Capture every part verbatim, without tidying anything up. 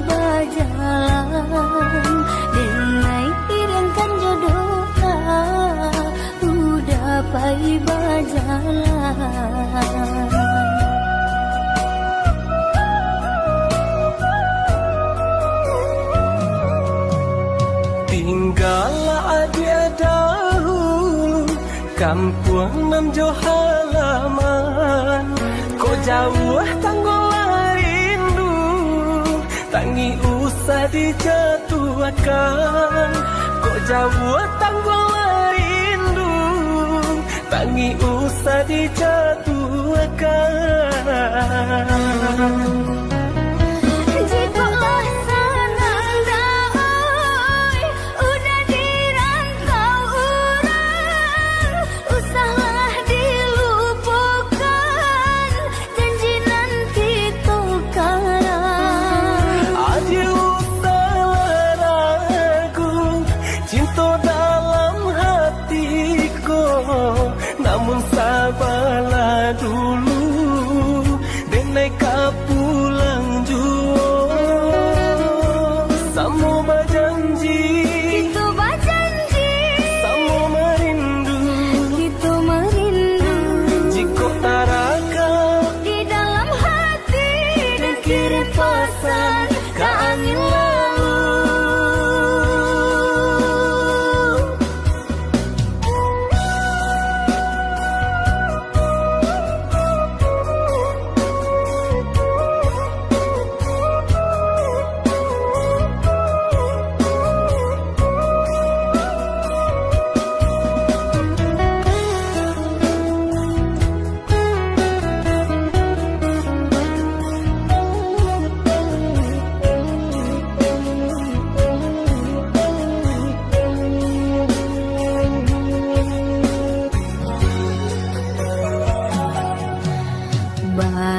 bajalan, denai iringkan jo doa, udah pai bajalan. Tinggalah adiak dahulu, kampuang nan jo halaman. Kok jauah tanggolah rindu, tangih usah dijatuahkan. Kok jauah tanggolah rindu, tangih usah dijatuahkan. Jikok lah sanang dek, oi, udah di rantau urang, usahlah dilupokan janji nan kito karang. Adiak usahlah ragu, cinto dalam hati ko, namun sabalah dulu, denai ka pulang juo. Samo bajanji, kito bajanji, samo marindu, kito marindu. Jikok tarakam di dalam hati, den kirim pasan ka angin lalu.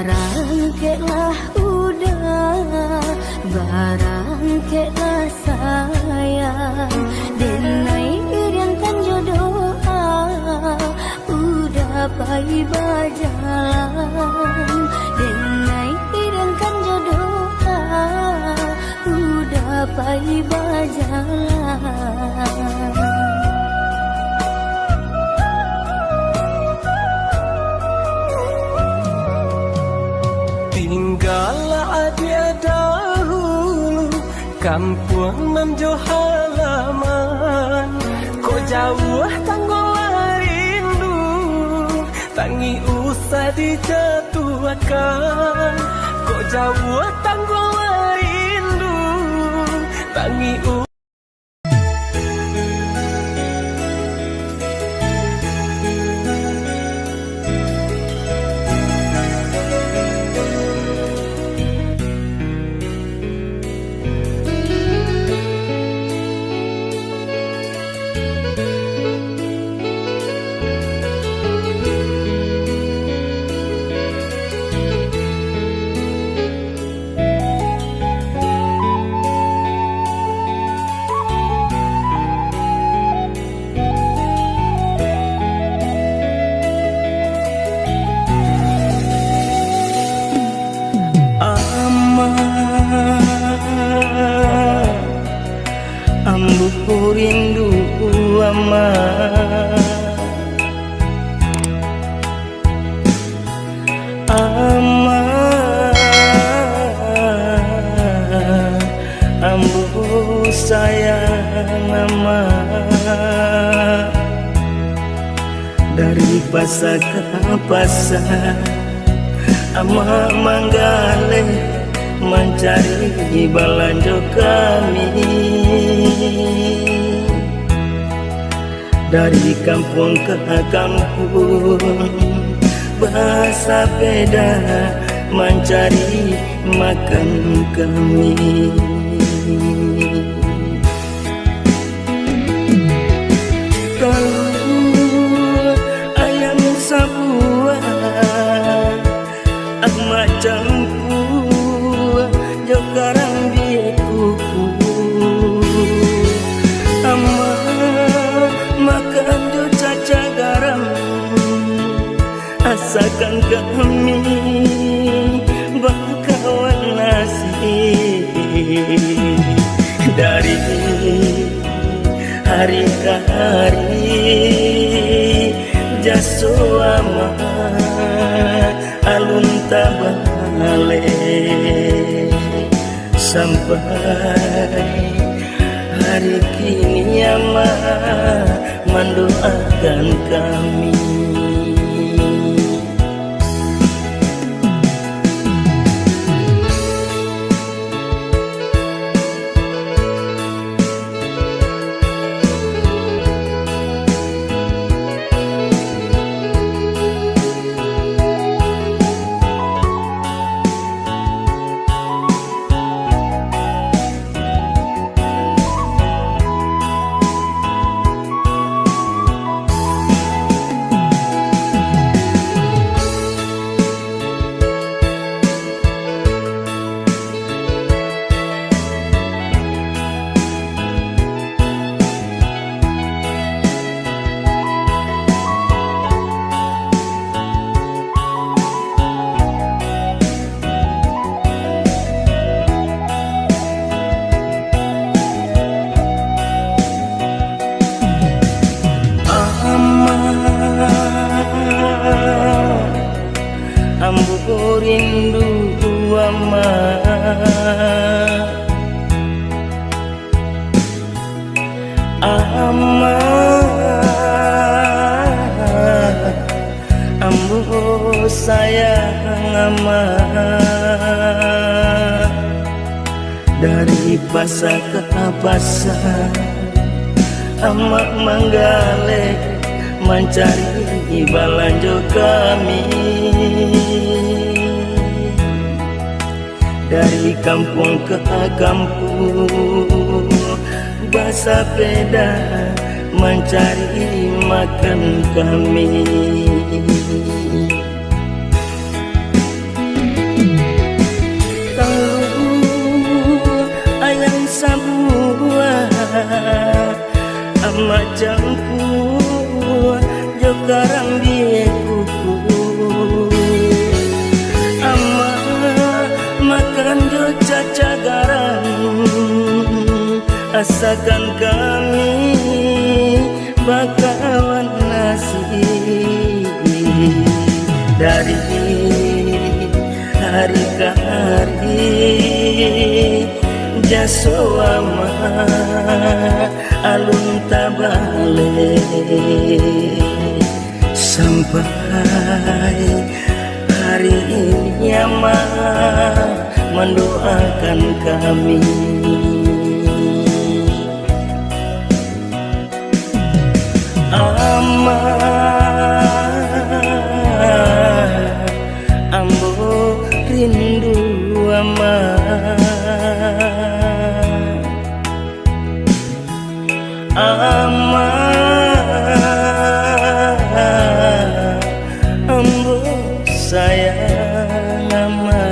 Barangkeklah udah, barangkeklah sayang, denai iringkan jo doa, udah pai bajalan, denai iringkan jo doa, udah pai bajalan. Tinggalah adiak dahulu, kampuang nan jo halaman. Kok jauah tanggolah rindu, tangih usah dijatuahkan. Kok jauah tanggolah rindu, tangih u- Ama, ambo rindu Ama. Ama, ambo sayang Ama. Dari pasa ka pasa, Ama manggaleh mancari balanjo kami. Dari kampuang ka kampuang, basapeda mancari makan kami. Kalau ayam sabuah, Ama campua jo karambia kuku. Ama makan jo cacah garam, asakan kami bakawan nasi. Dari hari ka hari, jaso Ama alun tabaleh, sampai hari kini Ama mandoakan kami. Ama, ambo rindu Ama. Ama, ambo sayang Ama. Dari pasa ka pasa, Ama manggaleh mancari balanjo kami. Dari kampuang ka kampuang, basapeda mancari makan kami. Talu ayam sabuah, Ama campua jo karambia kuku. Ama makan jo cacah garam, asakan kami bakawan nasi. Dari hari ka hari, jaso Ama alun tabaleh. Sampai hari ini Ama mandoakan kami. Ama, ambo rindu Ama. Ama, ambo sayang Ama.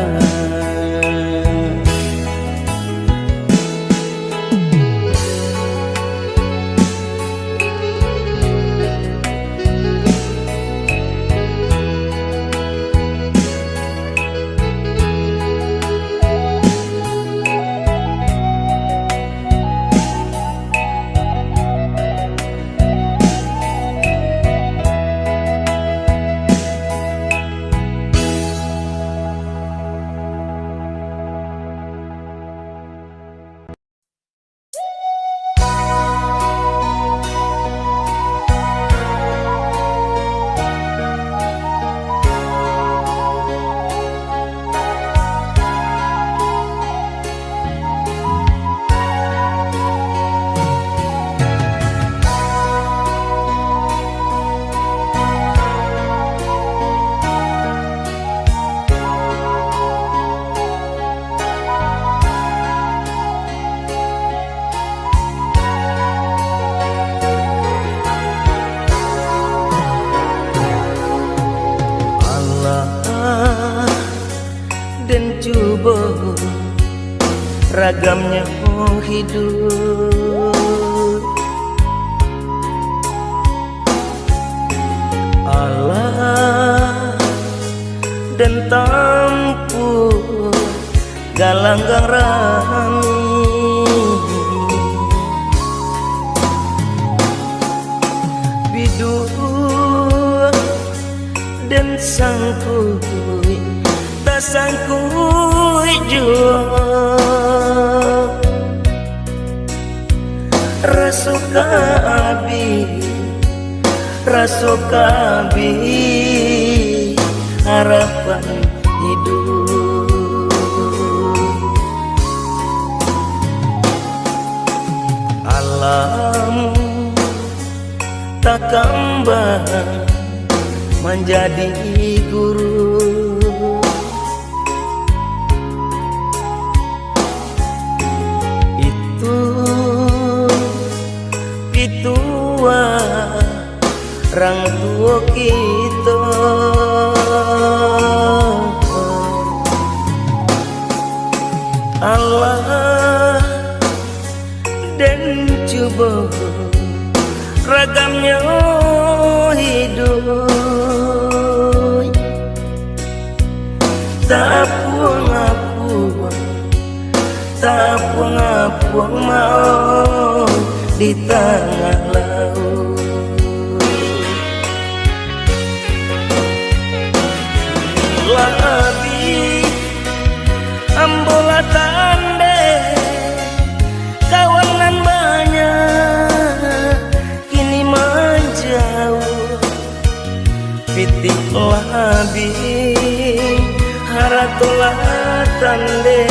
Alah, den cubo ragamnyo hiduik. Alah, den tampuah galanggang rami. Sangkuik, tasangkuik juo. Raso ka abih, raso ka abih harapan hiduik. Alam takambang manjadi guru. Itu pituah rang tuo kito. Alah, den cubo ragamnyo hiduik. Tapuang-apuang, tapuang-apuang mauik di tangah lauik. Lah abih ambo lah tandeh, kawan nan banyak kini manjauah. Pitih lah abih, harato lah tandeh,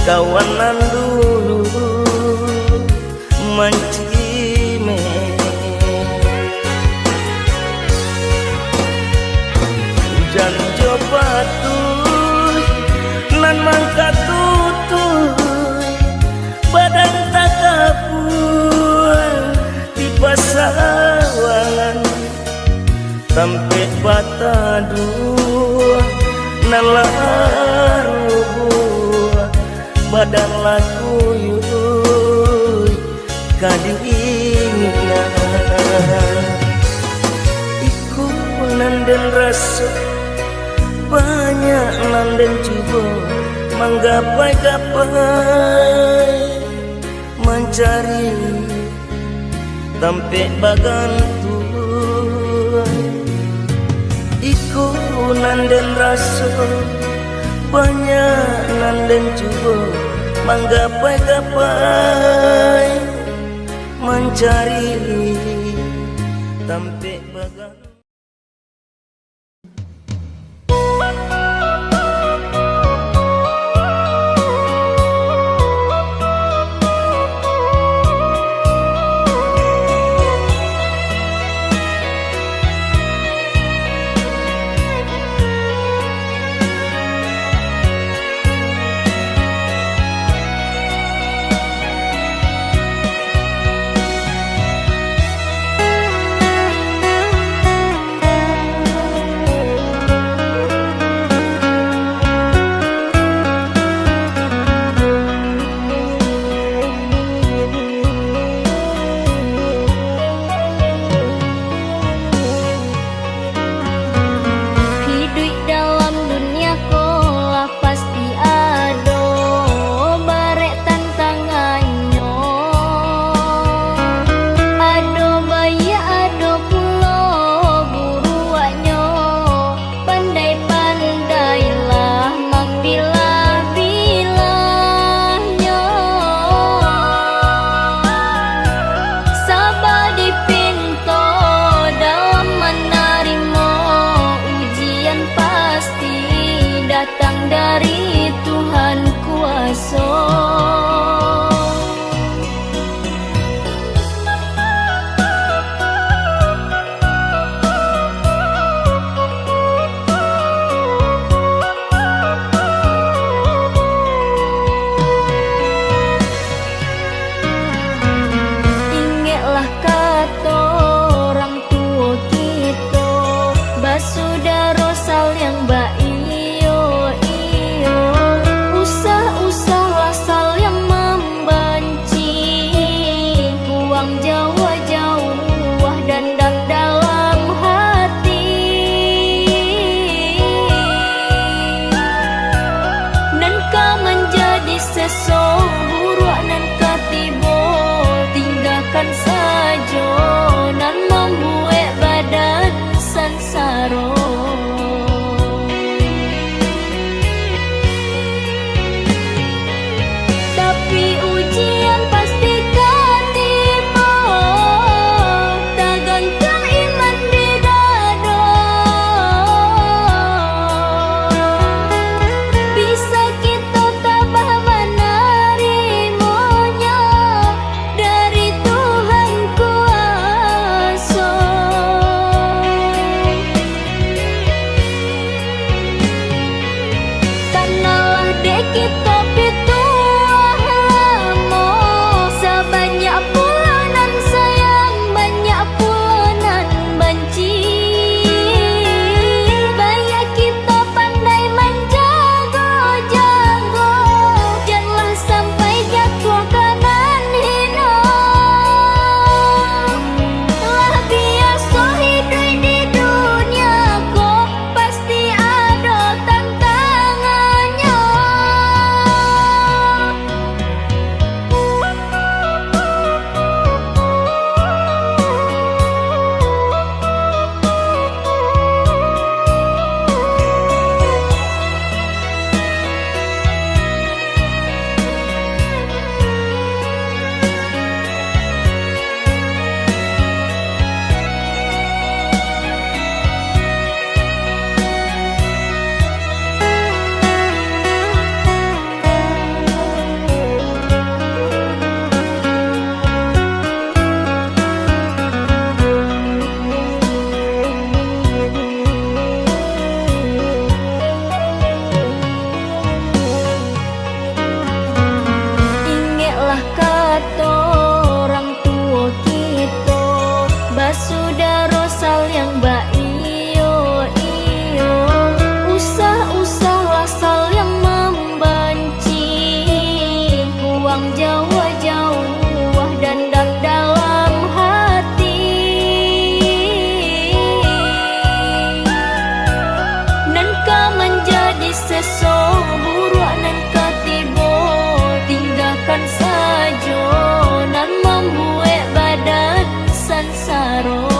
kawan nan dulu mancimeh. Ujan jo patuih nan mangkatutuik, badan takapuang di pasawangan. Tampek bataduah nan lah rubuah, badan lah kuyuik kadinginan. Iko nan den raso, banyak nan den cubo, manggapai-gapai mancari tampek bagantuang. Iko nan den raso, banyak nan den cubo, manggapai-gapai mancari tampek bagantuang. Hiduik dalam dunia ko lah pasti ado barek tantangannyo. Ado baiak, ado pulo buruaknyo. Pandai-pandailah mampilah-pilahnyo. Saba dipinto dalam manarimo ujian, pasti datang dari Tuhan kuaso. Ingeklah kato urang tuo kito, basudaro saliang baiyo-iyo, usah-usahlah saliang mambanci, buang jauah-jauah dandam dalam hati. Nan ka manjadi seso, buruak nan ka tibo, tinggakan sajo nan mambuek badan sansaro. Kau